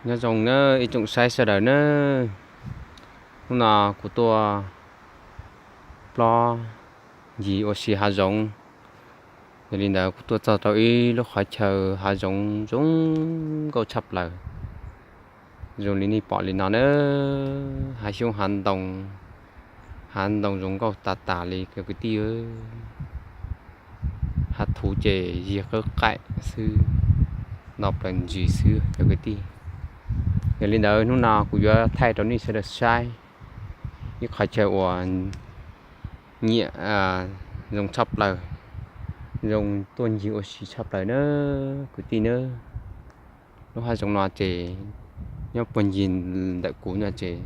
Nyob zoo nawb ib tsoom saib sawv daws nawb. Hnub no kuv tuaj plob ncig ua si hav zoov. Yog li ntawd kuv tuaj txog rau ib lub qhov chaw hav zoov zoo nkauj tshaj plaws. Zoo li nej pom li no nawb, hav xyoob hav ntoo, hav ntoo zoo nkauj tas tas li cov kwv tij. Hav thuv ces yig qab qaim xwb, no plaws ntsis xwb cov kwv tij. Yog li ntawd hnub no kuv yuav thaij rau nej sawv daws saib ib qhov chaw uas nyiam, zoo tshaj plaws, zoo tuaj ncig ua si tshaj plaws na kwv tij na. Lub hav zoov no ces nyob puag ncig ntawm kuv no ces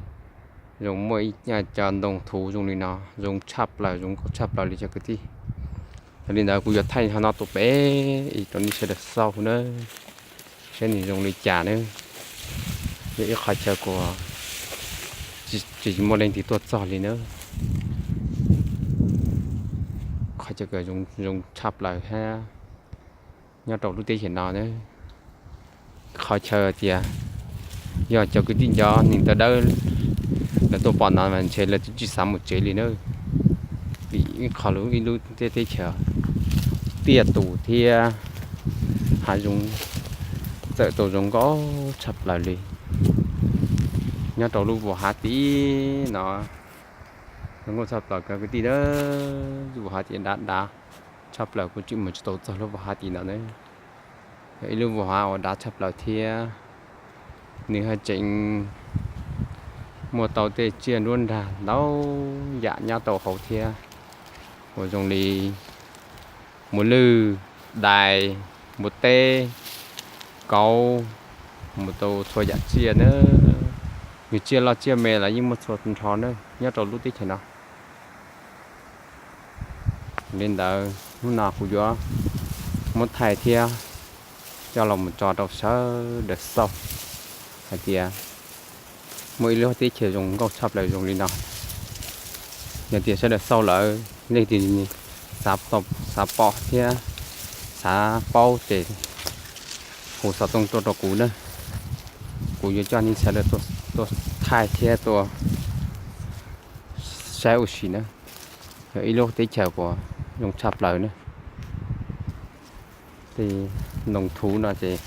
zoo muaj ib co ntoo thuv zoo li no, zoo tshaj plaws, zoo nkauj tshaj plaws li cov kwv tij. Yog li ntawd kuv yuav thaij ho no tus pem rau nej sawv daws xauj na, saib nws zoo li cas na. Yog ib qhov chaw kuas tsis muaj leej twg tuaj txog li na. Qhov chaw zoo tshaj plaws thiab nyob rau lub teb chaws no na. Qhov chaw tias yog cov kwv tij cov neeg tawv dawb lawv tuaj pom no mas ntshe lawv twb tsis xav mus tsev li na. Vim ib qho lub ib lub teb chaws tiaj tus thiab hav zoov txawm tau zoo nkauj tshaj plaws li. Nyob rau lub vos hav tid no zoo nkauj tshaj plaws cov kwv tij na. Lub vos hav tid dav dav tshaj plaws, kuv tseem mus tsis tau txog lub vos hav tid no na. Yog ib lub vos hav uas dav tshaj plaws thiab nws haj tseem muaj tau tej tsiaj nruab nrag ntau yam nyob rau hauv thiab, uas zoo li npua lwj, dais, npua teb, kauv, mus tau txhua yam tsiaj na. Nws tsiaj loj tsiaj me los yeej muaj txhua nrho na nyob rau lub teb chaws no. Li ntawd hnub no kuv yuav muab thaij thiab coj los mus tso rau sawv daws xauj hais tias muaj ib lub teb chaws zoo nkauj tshaj plaws zoo li no. Yog tias sawv daws xauj lawm leej twg xav pom thiab xav paub ces hu xov tooj tuaj rau kuv na. Kuv yuav coj nej sawv daws tuaj thaij thiab tuaj saib ua si na. Yog ib lub teb chaws uas zoo tshaj plaws na. Tej ntoo thuv no ces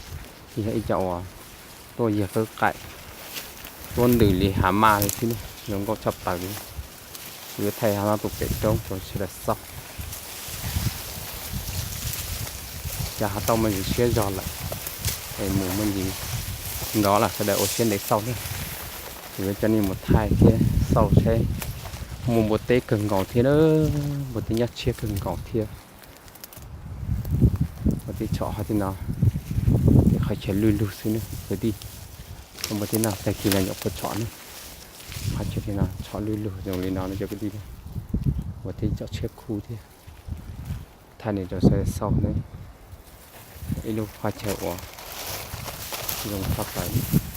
yog ib co uas tuaj yig qab qaim, tuaj ntws li hav maj li xwb, zoo nkauj tshaj plaws li. Kuv yuav thaij ho no tus pem roob rau sawv daws xauj. Cas ho tau me ntsis siab zog lawm, es mus me ntsis nrov lawm sawv daws ua siab ntev xauj thiab. Kuv yuav coj nej mus thaij thiab xauj saib muaj npua teb kawg nkaus thiab na, npua teb nyob tshiab kawg nkaus thiab. Npua teb tshom ho tej no, tej qhov chaw lwj lug xwb na kwv tij. Npua teb no tag kis no nyuam qhuav tshom na, qhov chaw tej no tshom lwj lug zoo li no na cov kwv tij. Npua teb tshom tshiab khuv thiab. Thaij nws rau sawv daws xauj na, ib lub qhov chaw uas zoo tshaj plaws.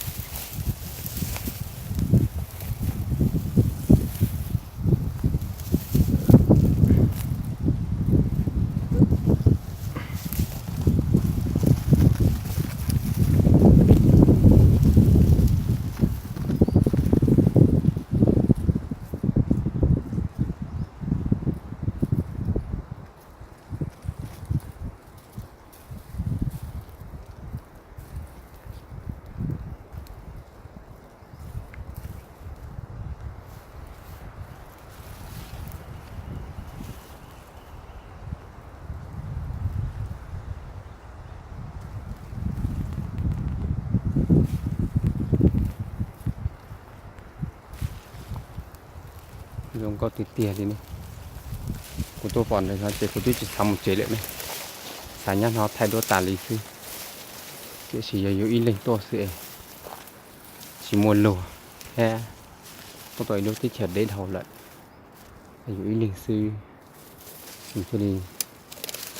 Zoo nkauj tiag tiag li ne. Kuv tuaj pom ntawm no ces kuv twb tsis xav mus tsev lawm ne, xav nyob no thaij duab tas li xwb. Tiam sis yog yus ib leeg tuaj xwb es tsis muaj luag thiab, tuaj tau ib lub teb chaws deb dhau lawm, yus ib leeg xwb, nws thiaj li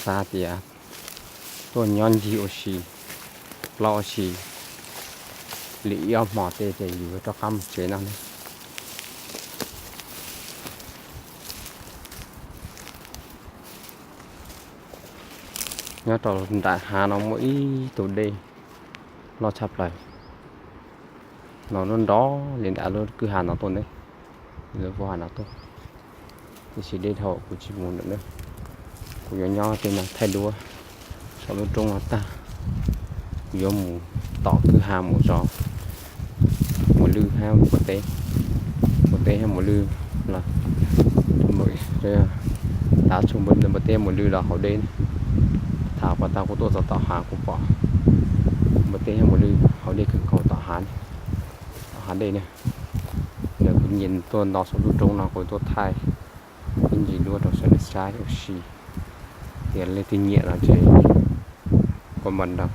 xav tias tuaj nyob ncig ua si, plaub ua si li ib ob hmos tej ces yus yuav rov qab mus tsev no ne. Nyob rau nram hav no muaj ib tug dej loj tshaj plaws, No nrov nrov li nram lub kwj ha no tuaj ne, lub kwj ha no tuaj. Tiam sis deb dhau kuv tsis mus lawm na. Kuv yuav nyob tej no thaij duab saum lub roob no tag, kuv yuav mus tom kwj ha mus zov Muas Lwj hab Npua Teb, Npua Teb hab Muas Lwj los, tav tshuav Npua Teb Muas Lwj los hauv dej. Thaum kuv tau kuv tuaj txog tom hav kuv pom Npua Teb hab Muas Lwj hauv dej kawg nkaus tom hav, tom hav dej na. Ntawd kuv nyiam tuaj nto saum lub roob no kuv tuaj thaij ib ntsis duab rau sawv daws saib ua si. Tias leej twg nyiam no ces comment nrog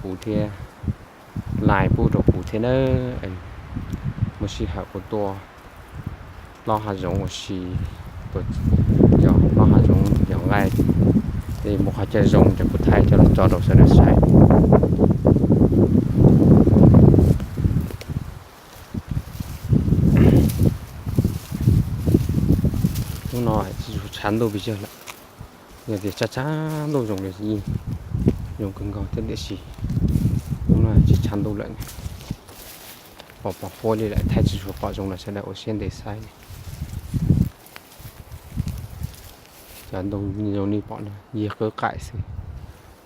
kuv thiab, like pub rau kuv thiab nawb. Muaj sij hawm kuv tuaj plob hav zoov ua si, tuaj yos plob hav zoov yos nqaij, tej muaj qhov chaw zoo ces kuv thaij coj los tso rau sawv daws saib. Hnub no tsis tshav ntuj pes tsawg lawm, yog tias tshav tshav ntuj zoo li, zoo kawg nkaus thiab tiam sis hnub no tsis tshav ntuj lawm, pom pom huab li lawm thaij tsis tshua pom zoo los sawv daws ua siab ntev saib. Tshav ntuj zoo li pom no yog qwb qaim xwb,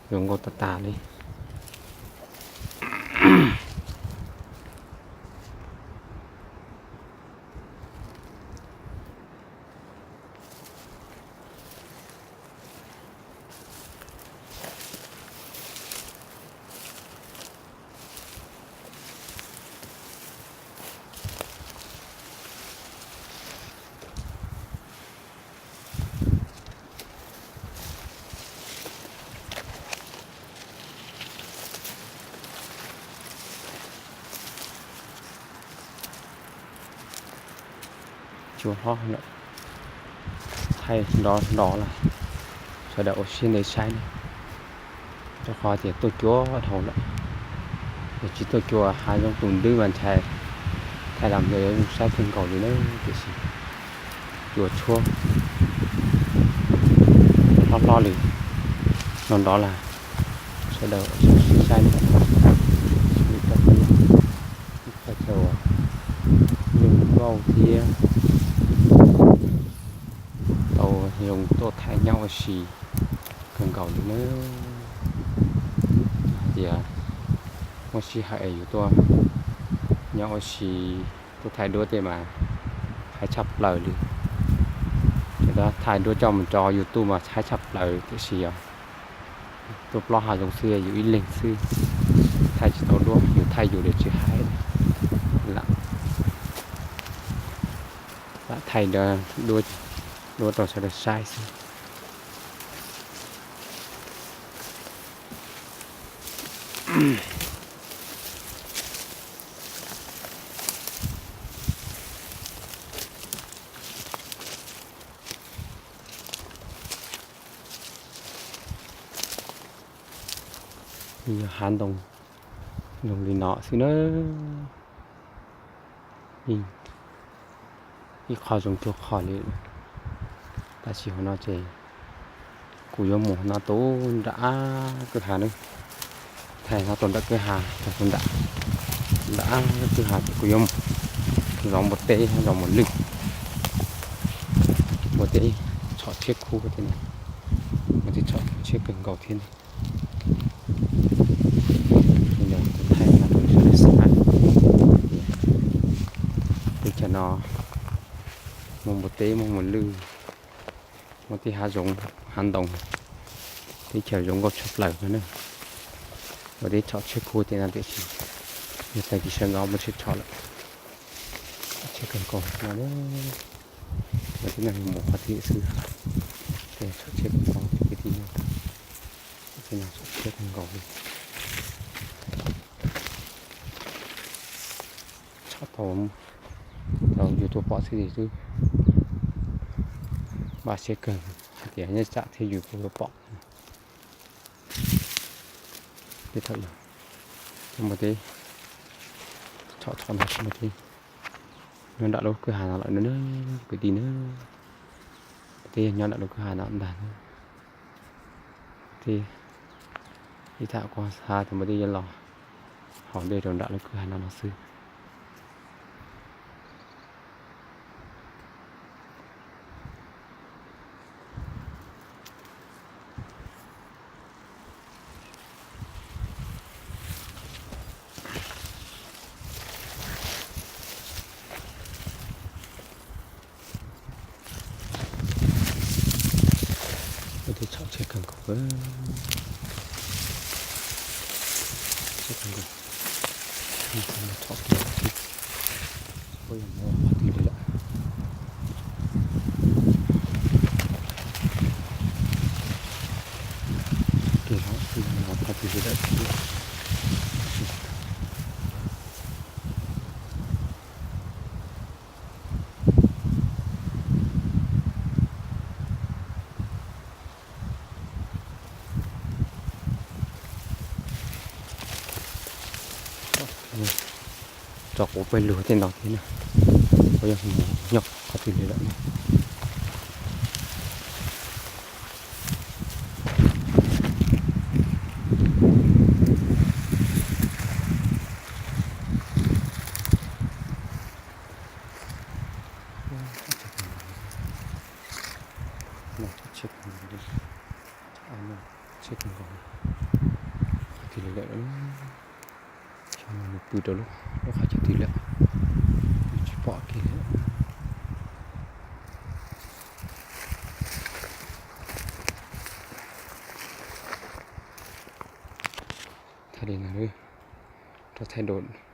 zoo nkauj tag tag li. Cua hlob lawm, thaij nrov nrov los sawv daws ua siab ntev saib ne. Rau qhov tias tuaj cua dhau lawm, yog tsis tuaj cua hav zoov tus ntws mas ntshai thaij los mus zoo saib kawg nkaus li na, tiam sis cua tshuab hlob hlob li no nrov los sawv daws ua siab saib ne. Ib qhov chaw uas zoo nkauj thiab tau zoo tuaj thaij nyob ua si kawg nkaus li na. Hais tias muaj sij hawm es yus tuaj nyob ua si, tuaj thaij duab tej mas haib tshaj plaws li. Ces thaij duab coj mus tso YouTube mas haib tshaj plaws tiam sis yog tuaj plob hav zoov xwb yus ib leeg xwb, thaij tsis tau duab, yus thaij yus li tsis haib lam, lam thaij duab rau sawv daws saib xwb. Yog hav ntoo zoo li no xwb na. Ib qho zoo cuag qho li. Tab sis hauv no ces kuv yuav mus no tau nram kwj ha na. Thaij no tau nram kwj ha, tau nram, nram kwj ha ces kuv yuav mus zov npua teb, zov mus lwj. Npua teb txhom tshiab kub thiab na, npua teb txhom tshiab kawg nkaus thiab na. Thaij no rau sawv daws saib tias teb chaws no muaj npua teb, muaj mus lwj, muaj tej hav zoov hav ntoo, teb chaws zoo nkauj tshaj plaws no na. Npua teb txhom tshiab kub thiab no tiam sis yog tag kis sawv ntxov npua teb txhom lawm, txhom tshiab kawg nkaus no. Npua teb no yog mus qhov twg xwb, txhom tshiab kawg nkaus kwv tij na. Txhom tshiab kawg nkaus li. Txhom tau rau yus tuaj pom xwb li xwb. Npaj siab kawg hais tias nyob tsam thiab yus tuaj pom. Tej thaum yog npua teb txhom txhom no tsis npua teb nyob nram lub kwj ha no lawm na kwv tij na. Npua teb yog nyob nram lub kwj ha no ntag na. Tej ib thaj kuv xav tias npua teb yuav los haus dej rau nram lub kwj ha no no xwb. Tsis tau nkaus, tso kiag thiab, puas yog mus qhov twg li lawm. Tso kiag los puas yog mus qhov twg li lawm thiab. Tso quav pawg lug tej no thiab na, puas yog mus nyob qhov twg li lawm na. Tsheb kawg nkaus, qhov twg li lawm, xyov nws mus pw rau lub qhov chaw twg lawm, tsis pom kiag li. Thaij li no, rov thaij dua.